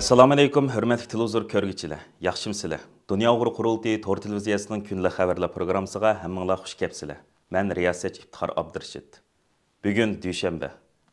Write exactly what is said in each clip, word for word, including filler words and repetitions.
ئەسسالامۇئەلەيكۇم، ھۆرمەتلىك تېلېۋىزور كۆرگۈچىلەر، ياخشىمۇسىلەر؟ دۇنيا ئۇيغۇر قۇرۇلتىيى تور تېلېۋىزىيەسىنىڭ كۈندىلىك خەۋەرلەر پروگراممىسىغا ھەممىڭلار خۇش كەپسىلەر. مەن رىياسەتچى ئىپتىخار ئابدۇرېشىت. بۈگۈن دۈشەنبە.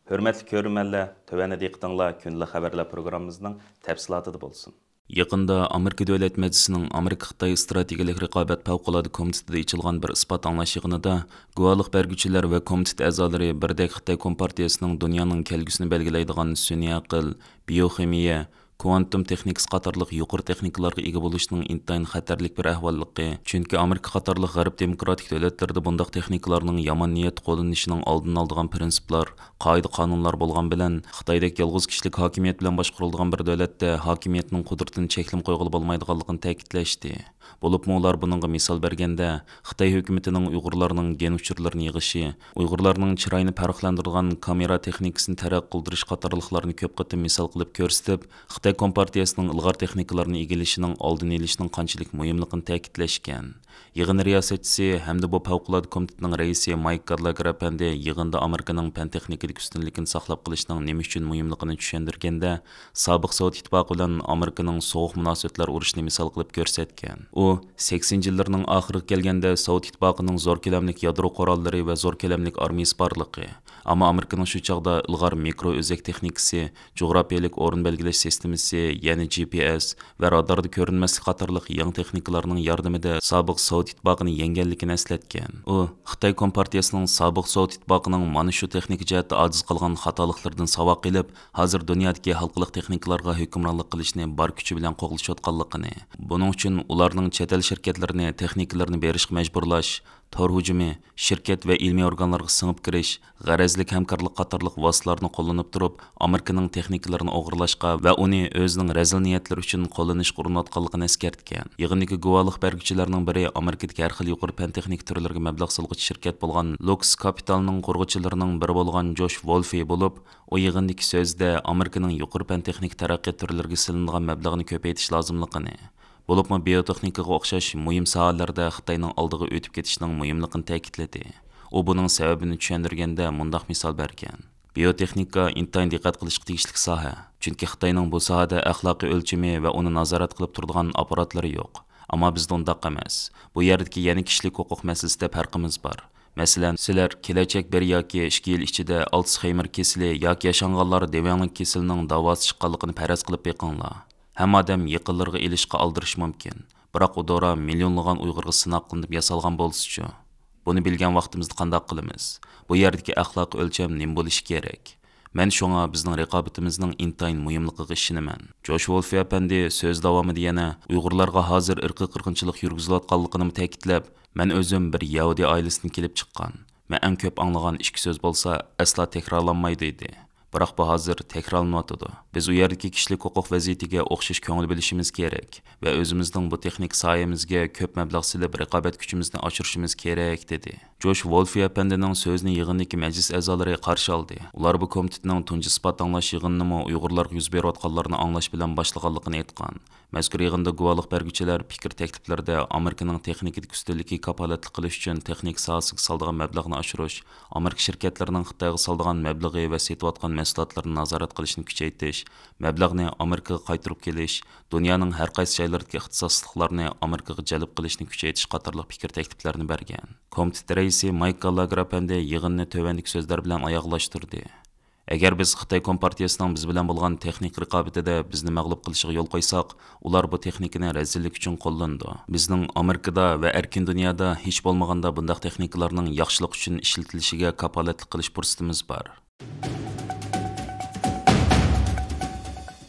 ھۆرمەتلىك كۆرۈرمەنلەر، تۆۋەندە دىققىتىڭلار كۈندىلىك خەۋەرلەر پروگراممىمىزنىڭ تەپسىلاتىدا بولسۇن. يېقىندا ئامېرىكا دۆلەت مەجلىسىنىڭ ئامېرىكا-خىتاي ئىستراتېگىيەلىك رىقابەت پەۋقۇلئاددە كومىتېتىدا ئېچىلغان بىر ئىسپات ئاڭلاش يىغىنىدا گۇۋاھلىق بەرگۈچىلەر ۋە كومىتېت ئەزالىرى بىردەك خىتاي كومپارتىيەسىنىڭ دۇنيانىڭ كەلگۈسىنى بەلگىلەيدىغان سۈنئىي ئەقىل، بىيوخىمىيە، كۋانتوم تېخنىكىسى قاتارلىق يۇقىرى تېخنىكىلارغا ئىگە بولۇشنىڭ ئىنتايىن خەتەرلىك بىر ئەھۋاللىقى، چۈنكى ئامېرىكا قاتارلىق غەرب دېموكراتىك دۆلەتلىرىدە بۇنداق تېخنىكىلارنىڭ يامان نىيەتتە قوللىنىشىنىڭ ئالدىنى ئالىدىغان پىرىنسىپلار، قائىدە-قانۇنلار بولغان بىلەن، خىتايدەك يالغۇز كىشىلىك ھاكىمىيەت بىلەن باشقۇرۇلىدىغان بىر دۆلەتتە ھاكىمىيەتنىڭ قۇدرىتىنى چەكلىمە قويغىلى بولمايدىغانلىقىنى تەكىتلەشتى. بولۇپمۇ ئۇلار بۇنىڭغا مىسال بەرگەندە، خىتاي ھۆكۈمىتىنىڭ ئۇيغۇرلارنىڭ گېن ئۇچۇرلىرىنى يىغىشى، ئۇيغۇرلارنىڭ چىرايىنى پەرقلەندۈرىدىغان كامېرا تېخنىكىسىنى تەرەققىي قىلدۇرۇش قاتارلىقلارنى كۆپ قېتىم مىسال قىلىپ كۆرسىتىپ، خىتاي كومپارتىيەسىنىڭ ئىلغار تېخنىكىلارنى ئىگىلىشىنىڭ ئالدىنى ئېلىشنىڭ قانچىلىك مۇھىملىقىنى تەكىتلەشكەن. يىغىن رىياسەتچىسى ھەمدە بۇ پەۋقۇلئاددە كومىتېتنىڭ رەئىسى مايك گاللاگېر ئەپەندى يىغىندا ئامېرىكىنىڭ پەن تېخنىكىدىكى ئۈستۈنلۈكىنى ساقلاپ قېلىشنىڭ نېمە ئۈچۈن مۇھىملىقىنى چۈشەندۈرگەندە، سابىق سوۋېت ئىتتىپاقى بىلەن ئامېرىكىنىڭ سوغۇق مۇناسىۋەتلەر ئۇرۇشىنى مىسال قىلىپ كۆرسەتكەن. ئۇ، سەكسىنچى يىللىرىنىڭ ئاخىرىغا كەلگەندە سوۋېت ئىتتىپاقىنىڭ زور كۆلەملىك يادرو قوراللىرى ۋە زور كۆلەملىك ئارمىيىسى بارلىقى، ئەمما ئامېرىكىنىڭ شۇ چاغدا ئىلغار مىكرو ئۆزەك تېخنىكىسى، جۇغراپىيەلىك ئورۇن بەلگىلەش سىستېمىسى، يەنى جى پى ئېس ۋە راداردا كۆرۈنمەسلىك قاتارلىق يېڭى تېخنىكىلارنىڭ ياردىمىدە سابىق سوۋېت ئىتتىپاقىنى يەڭگەنلىكىنى ئەسلەتكەن. ئۇ، خىتاي كومپارتىيەسىنىڭ سابىق سوۋېت ئىتتىپاقىنىڭ مانا شۇ تېخنىكا جەھەتتە ئاجىز قالغان خاتالىقلىرىدىن ساۋاق ئېلىپ، ھازىر دۇنيادىكى ھالقىلىق تېخنىكىلارغا ھۆكۈمرانلىق قىلىشنى بار كۈچى بىلەن قوغلىشىۋاتقانلىقىنى، بۇنىڭ ئۈچۈن ئۇلارنىڭ چەت ئەل شىركەتلىرىنى، تېخنىكىلىرىنى بېرىشقا مەجبۇرلاش، تور ھۇجۇمى، شىركەت ۋە ئىلمىي ئورگانلارغا سىڭىپ كىرىش، غەرەزلىك ھەمكارلىق قاتارلىق ۋاسىتىلەرنى قوللىنىپ تۇرۇپ، ئامېرىكىنىڭ تېخنىكىلىرىنى ئوغرىلاشقا ۋە ئۇنى ئۆزىنىڭ رەزىل نىيەتلىرى ئۈچۈن قوللىنىشقا ئۇرۇنۇۋاتقانلىقىنى ئەسكەرتكەن. يىغىندىكى گۇۋاھلىق بەرگۈچىلەرنىڭ بىرى ئامېرىكىدىكى ھەر خىل يۇقىرى پەن تېخنىكا تۈرلىرىگە مەبلەغ سالغۇچى شىركەت بولغان لوكس كاپىتالنىڭ قۇرغۇچىلىرىنىڭ بىرى بولغان جوش ۋولفى بولۇپ، ئۇ يىغىندىكى سۆزىدە ئامېرىكىنىڭ يۇقىرى پەن تېخنىكا تەرەققىيات تۈرلىرىگە سېلىنىدىغان مەبلەغنى كۆپەيتىش لازىملىقىنى، بولۇپمۇ بىيوتېخنىكىغا ئوخشاش مۇھىم ساھەلەردە خىتاينىڭ ئالدىغا ئۆتۈپ كېتىشىنىڭ مۇھىملىقىنى تەكىتلىدى. ئۇ بۇنىڭ سەۋەبىنى چۈشەندۈرگەندە مۇنداق مىسال بەرگەن: بىيوتېخنىكا ئىنتايىن دىققەت قىلىشقا تېگىشلىك ساھە، چۈنكى خىتاينىڭ بۇ ساھەدە ئەخلاقىي ئۆلچىمى ۋە ئۇنى نازارەت قىلىپ تۇرىدىغان ئاپپاراتلىرى يوق. ئەمما بىزدە ئۇنداق ئەمەس. بۇ يەردىكى يەنە كىشىلىك ھوقۇق مەسىلىسىدە پەرقىمىز بار. مەسىلەن، سىلەر كېلەچەك بىر ياكى ئىككى يىل ئىچىدە ئالتسخېيمېر كېسىلى ياكى ياشانغانلار دېۋەڭلىك كېسىلىنىڭ داۋاسى چىققانلىقىنى پەرەز قىلىپ بېقىڭلار. ھەممە ئادەم يېقىنلىرىغا ئېلىشقا ئالدىرىشى مۇمكىن. بىراق ئۇ دورا مىليونلىغان ئۇيغۇرغا سىناق قىلىنىپ ياسالغان بولسىچۇ؟ بۇنى بىلگەن ۋاقتىمىزدا قانداق قىلىمىز؟ بۇ يەردىكى ئەخلاقىي ئۆلچەم نېمە بولۇشى كېرەك؟ مەن شۇڭا بىزنىڭ رىقابىتىمىزنىڭ ئىنتايىن مۇھىملىقىغا ئىشىنىمەن. جوش ۋولفى ئەپەندى سۆز داۋامىدا يەنە ئۇيغۇرلارغا ھازىر ئىرقىي قىرغىنچىلىق يۈرگۈزۈلۈۋاتقانلىقىنىمۇ تەكىتلەپ، مەن ئۆزۈم بىر يەھۇدىي ئائىلىسىدىن كېلىپ چىققان. مەن ئەڭ كۆپ ئاڭلىغان ئىككى سۆز بولسا ئەسلا تەكرارلانمايدۇ ئىدى. بىراق بۇ ھازىر تەكرارلىنىۋاتىدۇ. بىز ئۇ يەردىكى كىشىلىك ھوقۇق ۋەزىيىتىگە ئوخشاش كۆڭۈل بۆلۈشىمىز كېرەك ۋە ئۆزىمىزنىڭ بۇ تېخنىكا ساھەمىزگە كۆپ مەبلەغ سېلىپ، رىقابەت كۈچىمىزنى ئاشۇرۇشىمىز كېرەك، دېدى. جوش ۋولفى ئەپەندىنىڭ سۆزىنى يىغىندىكى مەجلىس ئەزالىرى قارشى ئالدى. ئۇلار بۇ كومىتېتنىڭ تۇنجى ئىسپات ئاڭلاش يىغىنىنىمۇ ئۇيغۇرلارغا يۈز بېرىۋاتقانلارنى ئاڭلاش بىلەن باشلىغانلىقىنى ئېيتقان. مەزكۇر يىغىندا گۇۋاھلىق بەرگۈچىلەر پىكىر تەكلىپلىرىدە ئامېرىكىنىڭ تېخنىكىدىكى ئۈستۈنلۈكىگە كاپالەتلىك قىلىش ئۈچۈن تېخنىكا ساھەسىگە سالىدىغان مەبلەغنى ئاشۇرۇش، ئامېرىكا شىركەتلىرىنىڭ خىتايغا سالىدىغان مەبلىغى ۋە سېتىۋاتقان مەھسۇلاتلىرىنى نازارەت قىلىشنى كۈچەيتىش، مەبلەغنى ئامېرىكىغا قايتۇرۇپ كېلىش، دۇنيانىڭ ھەر قايسى جايلىرىدىكى ئىختىساسلىقلارنى ئامېرىكىغا جەلپ قىلىشنى كۈچەيتىش قاتارلىق پىكىر تەكلىپلەرنى بەرگەن. كومىتېت رەئىسى مايك گاللاگېر ئەپەندى يىغىننى تۆۋەندىكى سۆزلەر بىلەن ئاياغلاشتۇردى. ئەگەر بىز خىتاي كومپارتىيەسىنىڭ بىز بىلەن بولغان تېخنىكا رىقابىتىدە بىزنى مەغلۇپ قىلىشىغا يول قويساق، ئۇلار بۇ تېخنىكىنى رەزىللىك ئۈچۈن قوللىنىدۇ. بىزنىڭ ئامېرىكىدا ۋە ئەركىن دۇنيادا ھېچ بولمىغاندا بۇنداق تېخنىكىلارنىڭ ياخشىلىق ئۈچۈن ئىشلىتىلىشىگە كاپالەتلىك قىلىش پۇرسىتىمىز بار.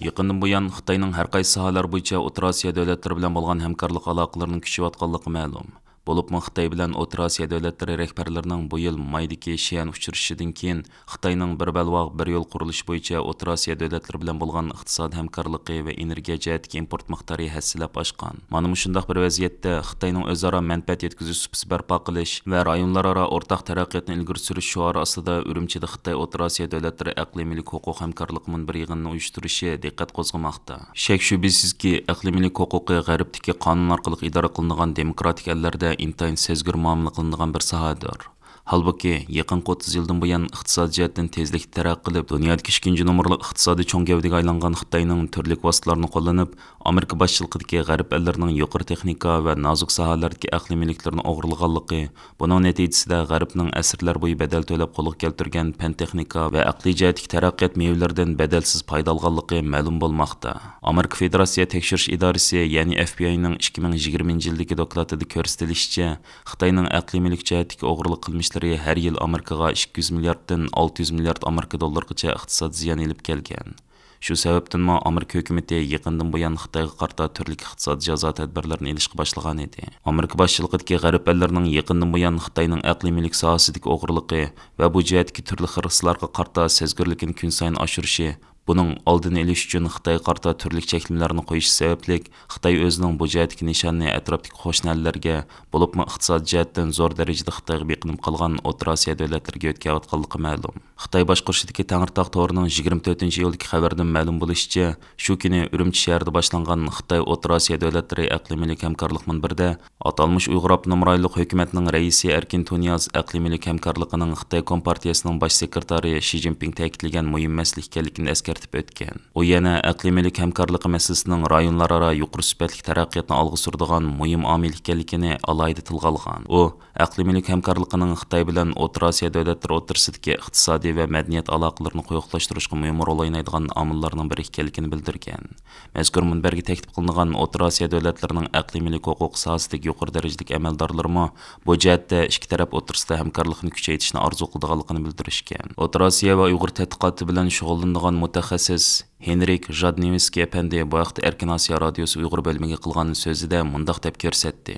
يېقىندىن بۇيان خىتاينىڭ ھەر قايسى ساھەلەر بويىچە ئوتتۇرا ئاسىيا دۆلەتلىرى بىلەن بولغان ھەمكارلىق ئالاقىلىرىنىڭ كۈچىيىۋاتقانلىقى مەلۇم. بولۇپمۇ خىتاي بىلەن ئوتتۇرا ئاسىيا دۆلەتلىرى رەھبەرلىرىنىڭ بۇ يىل مايدىكى شيەن ئۇچرىشىشىدىن كېيىن خىتاينىڭ بىر بەلباغ، بىر يول قۇرۇلۇشى بويىچە ئوتتۇرا ئاسىيا دۆلەتلىرى بىلەن بولغان ئىقتىسادىي ھەمكارلىقى ۋە ئېنېرگىيە جەھەتتىكى ئىمپورت مىقدارى ھەسسىلەپ ئاشقان. مانا مۇشۇنداق بىر ۋەزىيەتتە خىتاينىڭ ئۆزئارا مەنپەئەت يەتكۈزۈش سۇپىسى بەرپا قىلىش ۋە رايونلارئارا ئورتاق تەرەققىياتنى ئىلگىرى سۈرۈش شوئارى ئاستىدا ئۈرۈمچىدە خىتاي ئوتتۇرا ئاسىيا دۆلەتلىرى ئەقلىي مۈلۈك ھوقۇق ھەمكارلىق مۇنبىرى يىغىنىنى ئۇيۇشتۇرۇشى دىققەت قوزغىماقتا. شەك-شۈبھىسىزكى، ئەقلىي مۈلۈك ھوقۇقى غەربتىكى قانۇن ئارقىلىق ئىدارە قىلىنىدىغان دېموكراتىك ئەللەردە ئىنتايىن سەزگۈر مۇئامىلە قىلىنىدىغان بىر ساھەدۇر. ھالبۇكى، يېقىنقى ئوتتۇز يىلدىن بۇيان ئىقتىسادىي جەھەتتىن تېزلىكتە تەرەققىي قىلىپ، دۇنيادىكى ئىككىنچى نومۇرلۇق ئىقتىسادىي چوڭ گەۋدىگە ئايلانغان خىتاينىڭ تۈرلۈك ۋاسىتىلارنى قوللىنىپ، ئامېرىكا باشچىلىقىدىكى غەرب ئەللىرىنىڭ يۇقىرى تېخنىكا ۋە نازۇك ساھەلەردىكى ئەقلىي مۈلۈكلىرىنى ئوغرىلىغانلىقى، بۇنىڭ نەتىجىسىدە غەربنىڭ ئەسىرلەر بويى بەدەل تۆلەپ قولغا كەلتۈرگەن پەن تېخنىكا ۋە ئەقلىي جەھەتتىكى تەرەققىيات مېۋىلىرىدىن بەدەلسىز پايدا ئالغانلىقى مەلۇم بولماقتا. ئامېرىكا فېدېراتسىيە تەكشۈرۈش ئىدارىسى، يەنى ئەف بى ئاينىڭ ئىككى مىڭ يىگىرمىنچى يىلدىكى دوكلاتىدا كۆرسىتىلىشىچە، خىتاينىڭ ئەقلىي مۈلۈك جەھەتتىكى ئوغرىلىق قىلمىشلىرى ھەر يىل ئامېرىكىغا ئىككى يۈز مىلياردتىن ئالتە يۈز مىليارد ئامېرىكا دوللىرىغىچە ئىقتىسادىي زىيان ئېلىپ كەلگەن. شۇ سەۋەبتىنمۇ ئامېرىكا ھۆكۈمىتى يېقىندىن بۇيان خىتايغا قارىتا تۈرلۈك ئىقتىسادىي جازا تەدبىرلىرىنى ئېلىشقا باشلىغان ئىدى. ئامېرىكا باشچىلىقىدىكى غەرب ئەللىرىنىڭ يېقىندىن بۇيان خىتاينىڭ ئەقلىي مۈلۈك ساھەسىدىكى ئوغرىلىقى ۋە بۇ جەھەتتىكى تۈرلۈك خىرىسلارغا قارىتا سەزگۈرلۈكىنى كۈنسايىن ئاشۇرۇشى، بۇنىڭ ئالدىنى ئېلىش ئۈچۈن خىتايغا قارىتا تۈرلۈك چەكلىمىلەرنى قويۇشى سەۋەبلىك، خىتاي ئۆزىنىڭ بۇ جەھەتتىكى نىشانىنى ئەتراپتىكى قوشنا ئەللەرگە، بولۇپمۇ ئىقتىسادىي جەھەتتىن زور دەرىجىدە خىتايغا بېقىنىپ قالغان ئوتتۇرا ئاسىيا دۆلەتلىرىگە ئۆتكەۋاتقانلىقى مەلۇم. خىتاي باشقۇرۇشىدىكى تەڭرىتاغ تورىنىڭ يىگىرمە تۆتىنچى ئىيۇلدىكى خەۋىرىدىن مەلۇم بولۇشىچە، شۇ كۈنى ئۈرۈمچى شەھىرىدە باشلانغان خىتاي ئوتتۇرا ئاسىيا دۆلەتلىرى ئەقلىي مۈلۈك ھەمكارلىق مۇنبىرىدە ئاتالمىش ئۇيغۇر ئاپتونوم رايونلۇق ھۆكۈمەتنىڭ رەئىسى ئەركىن تۇنىياز ئەقلىي مۈلۈك ھەمكارلىقىنىڭ خىتاي كومپارتىيەسىنىڭ باش سېكرېتارى شى جىنپىڭ تەكىتلىگەن مۇھىم مەسىلە ئىكەنلىكىنى ئەسكەرتىپ ئۆتكەن. ئۇ يەنە ئەقلىي مۈلۈك ھەمكارلىقى مەسىلىسىنىڭ رايونلارئارا يۇقىرى سۈپەتلىك تەرەققىياتنى ئالغا سۈرىدىغان مۇھىم ئامىل ئىكەنلىكىنى ئالاھىدە تىلغا ئالغان. ئۇ ئەقلىي مۈلۈك ھەمكارلىقىنىڭ خىتاي بىلەن ئوتتۇرا ئاسىيا دۆلەتلىرى ئوتتۇرىسىدىكى ئىقتىسادىي ۋە مەدەنىيەت ئالاقىلىرىنى قويۇقلاشتۇرۇشقا مۇھىم رول ئوينايدىغان ئامىللارنىڭ بىرى ئىكەنلىكىنى بىلدۈرگەن. مەزكۇر مۇنبەرگە تەكلىپ قىلىنغان ئوتتۇرا ئاسىيا دۆلەتلىرىنىڭ ئەقلىي مۈلۈك ھوقۇقى ساھەسىدىكى يۇقىرى دەرىجىلىك ئەمەلدارلىرىمۇ بۇ جەھەتتە ئىككى تەرەپ ئوتتۇرىسىدا ھەمكارلىقنى كۈچەيتىشنى ئارزۇ قىلىدىغانلىقىنى بىلدۈرۈشكەن. ئوتتۇرا ئاسىيا ۋە ئۇيغۇر تەتقىقاتى بىلەن شۇغۇللىنىدىغان مۇتەخەسسىس ھېنرىك ژادنېۋسكىي ئەپەندى بۇ ھەقتە ئەركىن ئاسىيا رادىيوسى ئۇيغۇر بۆلۈمىگە قىلغان سۆزىدە مۇنداق دەپ كۆرسەتتى.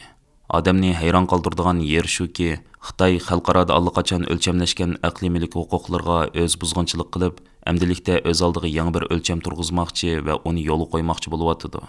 ئادەمنى ھەيران قالدۇرىدىغان يېرى شۇكى، خىتاي خەلقئارادا ئاللىقاچان ئۆلچەملەشكەن ئەقلىي مۈلۈك ھوقۇقلىرىغا ئۆزى بۇزغۇنچىلىق قىلىپ، ئەمدىلىكتە ئۆز ئالدىغا يېڭى بىر ئۆلچەم تۇرغۇزماقچى ۋە ئۇنى يولغا قويماقچى بولۇۋاتىدۇ.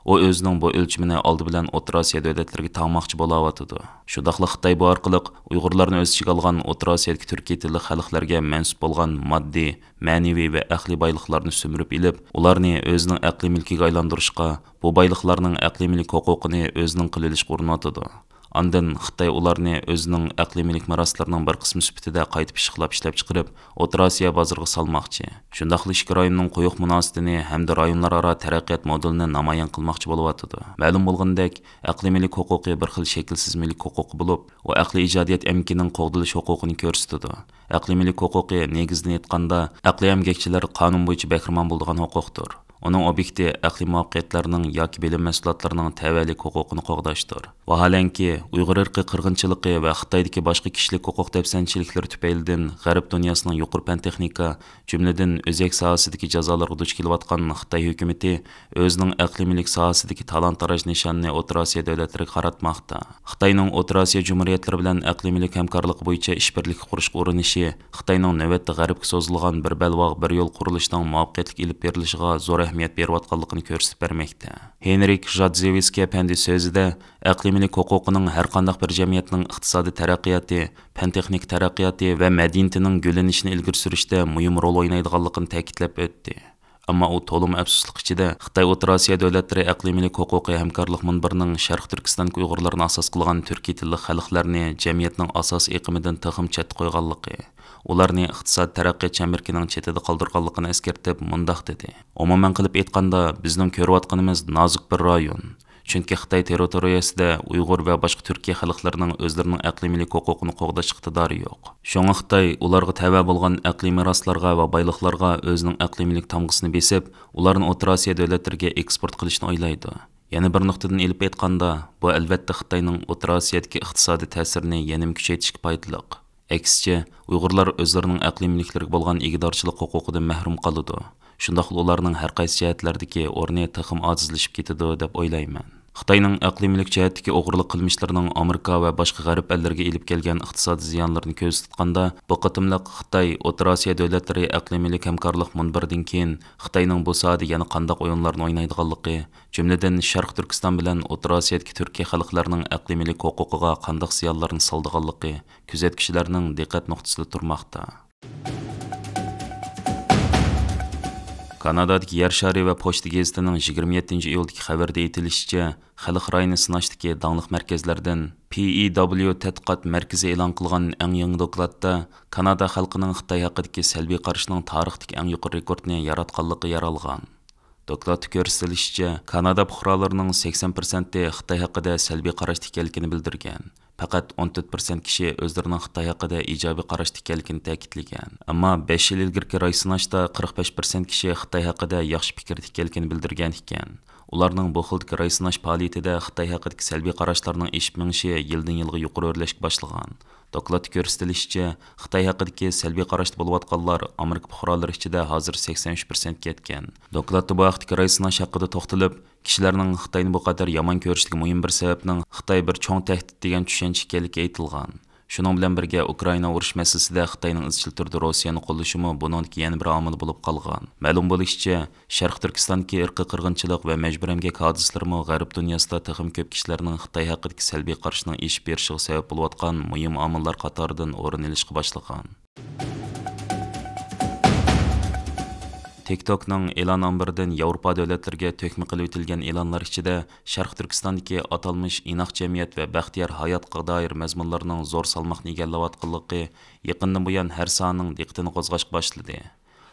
ئۇ ئۆزىنىڭ بۇ ئۆلچىمىنى ئالدى بىلەن ئوتتۇرا ئاسىيا دۆلەتلىرىگە تاڭماقچى بولاۋاتىدۇ. شۇنداقلا خىتاي بۇ ئارقىلىق ئۇيغۇرلارنى ئۆز ئىچىگە ئالغان ئوتتۇرا ئاسىيادىكى تۈركىي تىللىق خەلقلەرگە مەنسۇپ بولغان ماددىي، مەنىۋى ۋە ئەقلىي بايلىقلارنى سۈمۈرۈپ ئېلىپ، ئۇلارنى ئۆزىنىڭ ئەقلىي مۈلكىگە ئايلاندۇرۇشقا، بۇ بايلىقلارنىڭ ئەقلىي مۈلۈك ھوقۇقىنى ئۆزىنىڭ قىلىۋېلىشقا ئۇرۇنۇۋاتىدۇ. ئاندىن خىتاي ئۇلارنى ئۆزىنىڭ ئەقلىي مۈلۈك مىراسلىرىنىڭ بىر قىسمى سۈپىتىدە قايتا پىششىقلاپ ئىشلەپچىقىرىپ، ئوتتۇرا ئاسىيا بازىرىغا سالماقچى. شۇنداقلا ئىككى رايوننىڭ قويۇق مۇناسىۋىتىنى ھەمدە رايونلارئارا تەرەققىيات مودېلىنى نامايان قىلماقچى بولۇۋاتىدۇ. مەلۇم بولغىنىدەك، ئەقلىي مۈلۈك ھوقۇقى بىر خىل شەكىلسىز مۈلۈك ھوقۇقى بولۇپ، ئۇ ئەقلىي ئىجادىيەت ئەمگىكىنىڭ قوغدىلىش ھوقۇقىنى كۆرسىتىدۇ. ئەقلىي مۈلۈك ھوقۇقى، نېگىزىدىن ئېيتقاندا، ئەقلىي ئەمگەكچىلەر قانۇن بويىچە بەھرىمەن بولىدىغان ھوقۇقتۇر. ئۇنىڭ ئوبيېكتى ئەقلىي مۇۋەپپەقىيەتلەرنىڭ ياكى بىلىم مەھسۇلاتلىرىنىڭ تەۋەلىك ھوقۇقىنى قوغداشتۇر. ۋاھالەنكى، ئۇيغۇر ئىرقىي قىرغىنچىلىقى ۋە خىتايدىكى باشقا كىشىلىك ھوقۇق دەپسەندىچىلىكلىرى تۈپەيلىدىن غەرب دۇنياسىنىڭ يۇقىرى پەن تېخنىكا، جۈملىدىن ئۆزەك ساھەسىدىكى جازالارغا دۇچ كېلىۋاتقان خىتاي ھۆكۈمىتى ئۆزىنىڭ ئەقلىي مۈلۈك ساھەسىدىكى تالان-تاراج نىشانىنى ئوتتۇرا ئاسىيا دۆلەتلىرىگە قاراتماقتا. خىتاينىڭ ئوتتۇرا ئاسىيا جۇمھۇرىيەتلىرى بىلەن ئەقلىي مۈلۈك ھەمكارلىقى بويىچە ئىشبىرلىككە قۇرۇشقا ئۇرۇنۇشى خىتاينىڭ نۆۋەتتە غەربكە سوزۇلغان بىر بەلباغ، بىر يول قۇرۇلۇشىنىڭ مۇۋەپپەقىيەتلىك ئېلىپ بېرىلىشىغا زور ئەھمىيەت بېرىۋاتقانلىقىنى كۆرسىتىپ بەرمەكتە. ھېنرىك ژادزېۋسكىي ئەپەندى سۆزىدە، ئەقلىي مۈلۈك ھوقۇقىنىڭ ھەرقانداق بىر جەمئىيەتنىڭ ئىقتىسادىي تەرەققىياتى، پەن-تېخنىكا تەرەققىياتى ۋە مەدەنىيىتىنىڭ گۈللىنىشىنى ئىلگىرى سۈرۈشتە مۇھىم رول ئوينايدىغانلىقىنى تەكىتلەپ ئۆتتى. ئەمما ئۇ تولىمۇ ئەپسۇسلۇق ئىچىدە خىتاي ئوتتۇرا ئاسىيا دۆلەتلىرى ئەقلىي مۈلۈك ھوقۇقى ھەمكارلىق مۇنبىرىنىڭ شەرقىي تۈركىستاندىكى ئۇيغۇرلارنى ئاساس قىلغان تۈركىي تىللىق خەلقلەرنى جەمئىيەتنىڭ ئاساسىي ئېقىمىدىن تېخىمۇ چەتتە قويغانلىقى، ئۇلارنى ئىقتىساد تەرەققىيات چەمبىرىكىنىڭ چېتىدە قالدۇرغانلىقىنى ئەسكەرتىپ مۇنداق دېدى: ئومۇمەن قىلىپ ئېيتقاندا، بىزنىڭ كۆرۈۋاتقىنىمىز نازۇك بىر رايون. چۈنكى خىتاي تېررىتورىيەسىدە ئۇيغۇر ۋە باشقا تۈركىي خەلقلەرنىڭ ئۆزلىرىنىڭ ئەقلىي مۈلۈك ھوقۇقىنى قوغداش ئىقتىدارى يوق. شۇڭا خىتاي ئۇلارغا تەۋە بولغان ئەقلىي مىراسلارغا ۋە بايلىقلارغا ئۆزىنىڭ ئەقلىي مۈلۈك تامغىسىنى بېسىپ، ئۇلارنى ئوتتۇرا ئاسىيا دۆلەتلىرىگە ئېكسپورت قىلىشنى ئويلايدۇ. يەنە بىر نۇقتىدىن ئېلىپ ئېيتقاندا، بۇ ئەلۋەتتە خىتاينىڭ ئوتتۇرا ئاسىيادىكى ئىقتىسادىي تەسىرىنى يەنىمۇ كۈچەيتىشكە پايدىلىق. ئەكسىچە، ئۇيغۇرلار ئۆزلىرىنىڭ ئەقلىي مۈلۈكلىرىگە بولغان ئىگىدارچىلىق ھوقۇقىدىن مەھرۇم قالىدۇ. شۇنداقلا ئۇلارنىڭ ھەر قايسى جەھەتلەردىكى ئورنى تېخىمۇ ئاجىزلىشىپ كېتىدۇ، دەپ ئويلايمەن. خىتاينىڭ ئەقلىي مۈلۈك جەھەتتىكى ئوغرىلىق قىلمىشلىرىنىڭ ئامېرىكا ۋە باشقا غەرب ئەللىرىگە ئېلىپ كەلگەن ئىقتىسادىي زىيانلىرىنى كۆزدە تۇتقاندا، بۇ قېتىملىق خىتاي ئوتتۇرا ئاسىيا دۆلەتلىرى ئەقلىي مۈلۈك ھەمكارلىق مۇنبىرىدىن كېيىن خىتاينىڭ بۇ ساھەدە يەنە قانداق ئويۇنلارنى ئوينايدىغانلىقى، جۈملىدىن شەرقىي تۈركىستان بىلەن ئوتتۇرا ئاسىيادىكى تۈركىي خەلقلەرنىڭ ئەقلىي مۈلۈك ھوقۇقىغا قانداق زىيانلارنى سالىدىغانلىقى كۆزەتكۈچىلەرنىڭ دىققەت نۇقتىسىدا تۇرماقتا. كانادادىكى يەر شارى ۋە پوچتا گېزىتىنىڭ يىگىرمە يەتتىنچى ئىيۇلدىكى خەۋىرىدە ئېيتىلىشىچە، خەلق رايىنى سىناشتىكى داڭلىق مەركەزلەردىن پى ئى دابليۇ تەتقىقات مەركىزى ئېلان قىلغان ئەڭ يېڭى دوكلاتتا كانادا خەلقىنىڭ خىتاي ھەققىدىكى سەلبىي قارىشىنىڭ تارىختىكى ئەڭ يۇقىرى رېكورتنى ياراتقانلىقى يارالغان. دوكلاتتا كۆرسىتىلىشىچە، كانادا پۇقرالىرىنىڭ سەكسەن پىرسەنتى خىتاي ھەققىدە سەلبىي قاراشتا ئىكەنلىكىنى بىلدۈرگەن. پەقەت ئون تۆت پىرسەنت كىشى ئۆزلىرىنىڭ خىتاي ھەققىدە ئىجابىي قاراشتا ئىكەنلىكىنى تەكىتلىگەن. ئەمما بەش يىل ئىلگىرىكى راي سىناشتا قىرىق بەش پىرسەنت كىشى خىتاي ھەققىدە ياخشى پىكىردە ئىكەنلىكىنى بىلدۈرگەن ئىكەن. ئۇلارنىڭ بۇ خىلدىكى راي سىناش پائالىيىتىدە خىتاي ھەققىدىكى سەلبىي قاراشلارنىڭ ئېشىپ مېڭىشى يىلدىن يىلغا يۇقىرى ئۆرلەشكە باشلىغان. دوكلاتتا كۆرسىتىلىشىچە، خىتاي ھەققىدىكى سەلبىي قاراشتا بولۇۋاتقانلار ئامېرىكا پۇقرالىرى ئىچىدە ھازىر سەكسەن ئۈچ پىرسەنتكە يەتكەن. دوكلاتتا بۇ ھەقتىكى راي سىناش ھەققىدە توختىلىپ، كىشىلەرنىڭ خىتاينى بۇ قەدەر يامان كۆرۈشتىكى مۇھىم بىر سەۋەبنىڭ خىتاي بىر چوڭ تەھدىت دېگەن چۈشەنچە ئىكەنلىكى ئېيتىلغان. شۇنىڭ بىلەن بىرگە، ئۇكرائىنا ئۇرۇش مەسىلىسىدە خىتاينىڭ ئىزچىل تۈردە روسىيەنى قوللىشىمۇ بۇنىڭدىكى يەنە بىر ئامىل بولۇپ قالغان. مەلۇم بولۇشىچە، شەرقىي تۈركىستاندىكى ئىرقىي قىرغىنچىلىق ۋە مەجبۇرىي ئەمگەك ھادىسىلىرىمۇ غەرب دۇنياسىدا تېخىمۇ كۆپ كىشىلەرنىڭ خىتاي ھەققىدىكى سەلبىي قارىشىنىڭ ئېشىپ بېرىشىغا سەۋەب بولۇۋاتقان مۇھىم ئامىللار قاتارىدىن ئورۇن ئېلىشقا باشلىغان. تىك توكنىڭ ئېلان ئامبىرىدىن ياۋروپا دۆلەتلىرىگە تۆكمە قىلىۋېتىلگەن ئېلانلار ئىچىدە شەرقىي تۈركىستاندىكى ئاتالمىش ئىناق جەمئىيەت ۋە بەختىيار ھاياتقا دائىر مەزمۇنلارنىڭ زور سالماقنى ئىگىلەۋاتقانلىقى يېقىندىن بۇيان ھەر ساننىڭ دىققىتىنى قوزغاشقا باشلىدى.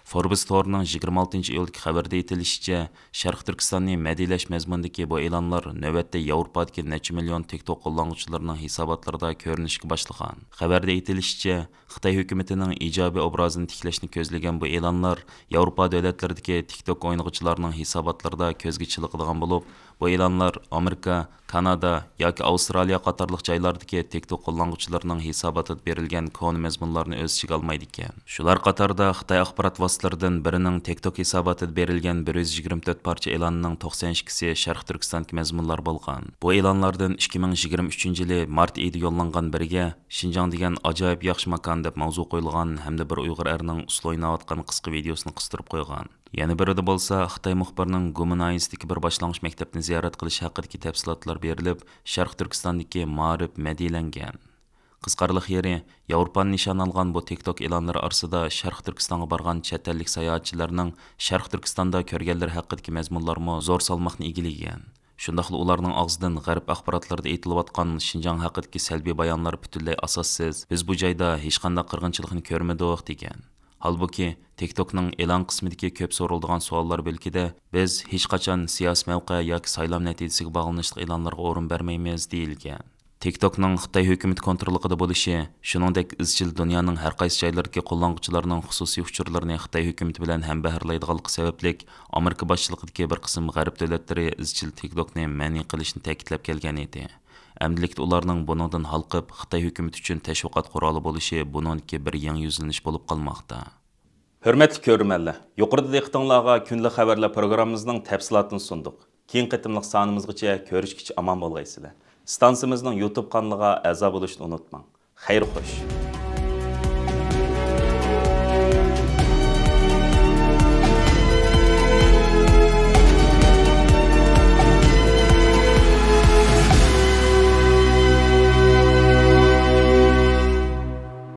فوربس تورىنىڭ يىگىرمە ئالتىنچى ئىيۇلدىكى خەۋىرىدە ئېيتىلىشىچە، شەرقىي تۈركىستاننى مەدھىيەلەش مەزمۇنىدىكى بۇ ئېلانلار نۆۋەتتە ياۋروپادىكى نەچچە مىليون تىك توك قوللانغۇچىلىرىنىڭ ھېساباتلىرىدا كۆرۈنۈشكە باشلىغان. خەۋەردە ئېيتىلىشىچە، خىتاي ھۆكۈمىتىنىڭ ئىجابىي ئوبرازىنى تىكلەشنى كۆزلىگەن بۇ ئېلانلار ياۋروپا دۆلەتلىرىدىكى تىك توك ئوينىغۇچىلارنىڭ ھېساباتلىرىدا كۆزگە چېلىقىدىغان بولۇپ، بۇ ئېلانلار ئامېرىكا، كانادا ياكى ئاۋسترالىيە قاتارلىق جايلاردىكى تىك توك قوللانغۇچىلىرىنىڭ ھېساباتىدا بېرىلگەن كونا مەزمۇنلارنى ئۆز ئىچىگە ئالمايدىكەن. شۇلار قاتارىدا خىتاي ئاخبارات ۋاسىتىلىرىدىن بىرىنىڭ تىك توك ھېساباتىدا بېرىلگەن بىر يۈز يىگىرمە تۆت پارچە ئېلاننىڭ توقسان ئىككىسى شەرقىي تۈركىستاندىكى مەزمۇنلار بولغان. بۇ ئېلانلاردىن ئىككى مىڭ يىگىرمە ئۈچىنچى يىلى مارت ئېيىدا يوللانغان بىرىگە شىنجاڭ دېگەن ئاجايىپ ياخشى ماكان دەپ ماۋزۇ قويۇلغان ھەمدە بىر ئۇيغۇر ئەرنىڭ ئۇسسۇل ئويناۋاتقان قىسقا ۋىدىيوسىنى قىستۇرۇپ قويغان. يەنە بىرىدە بولسا خىتاي مۇخبىرىنىڭ گۇما ناھىيەسىدىكى بىر باشلانغۇچ مەكتەپنى زىيارەت قىلىش ھەققىدىكى تەپسىلاتلار بېرىلىپ، شەرقىي تۈركىستاندىكى مائارىپ مەدھىيەلەنگەن. قىزىقارلىق يېرى، ياۋروپانى نىشان ئالغان بۇ تىك توك ئېلانلىرى ئارىسىدا شەرقىي تۈركىستانغا بارغان چەت ئەللىك ساياھەتچىلەرنىڭ شەرقىي تۈركىستاندا كۆرگەنلىرى ھەققىدىكى مەزمۇنلارمۇ زور سالماقنى ئىگىلىگەن. شۇنداقلا ئۇلارنىڭ ئاغزىدىن غەرب ئاخباراتلىرىدا ئېيتىلىۋاتقان شىنجاڭ ھەققىدىكى سەلبىي بايانلار پۈتۈنلەي ئاساسسىز، بىز بۇ جايدا ھېچقانداق قىرغىنچىلىقنى كۆرمىدۇق، دېگەن. ھالبۇكى، تىك توكنىڭ ئېلان قىسمىدىكى كۆپ سورىلىدىغان سوئاللار بۆلىكىدە بىز ھېچقاچان سىياسىي مەۋقە ياكى سايلام نەتىجىسىگە باغلىنىشلىق ئېلانلارغا ئورۇن بەرمەيمىز، دېيىلگەن. تىك توكنىڭ خىتاي ھۆكۈمىتى كونتروللۇقىدا بولۇشى، شۇنىڭدەك ئىزچىل دۇنيانىڭ ھەر قايسى جايلىرىدىكى قوللانغۇچىلارنىڭ خۇسۇسىي ئۇچۇرلىرىنى خىتاي ھۆكۈمىتى بىلەن ھەمبەھىرلەيدىغانلىقى سەۋەبلىك، ئامېرىكا باشچىلىقىدىكى بىر قىسىم غەرب دۆلەتلىرى ئىزچىل تىك توكنى مەنئى قىلىشنى تەكىتلەپ كەلگەن ئىدى. ئەمدىلىكتە ئۇلارنىڭ بۇنىڭدىن ھالقىپ، خىتاي ھۆكۈمىتى ئۈچۈن تەشۋىقات قورالى بولۇشى بۇنىڭدىكى بىر يېڭى يۈزلىنىش بولۇپ قالماقتا. ھۆرمەتلىك كۆرۈرمەنلەر، يۇقىرىدا دىققىتىڭلارغا كۈندىلىك خەۋەرلەر پروگراممىمىزنىڭ تەپسىلاتىنى سۇندۇق. كېيىنكى قېتىملىق سانىمىزغىچە كۆرۈشكىچە ئامان بولغايسىلەر. ئىستانسىمىزنىڭ يۇتۇب قانىلىغا ئەزا بولۇشنى ئۇنتۇماڭ. خەير خوش.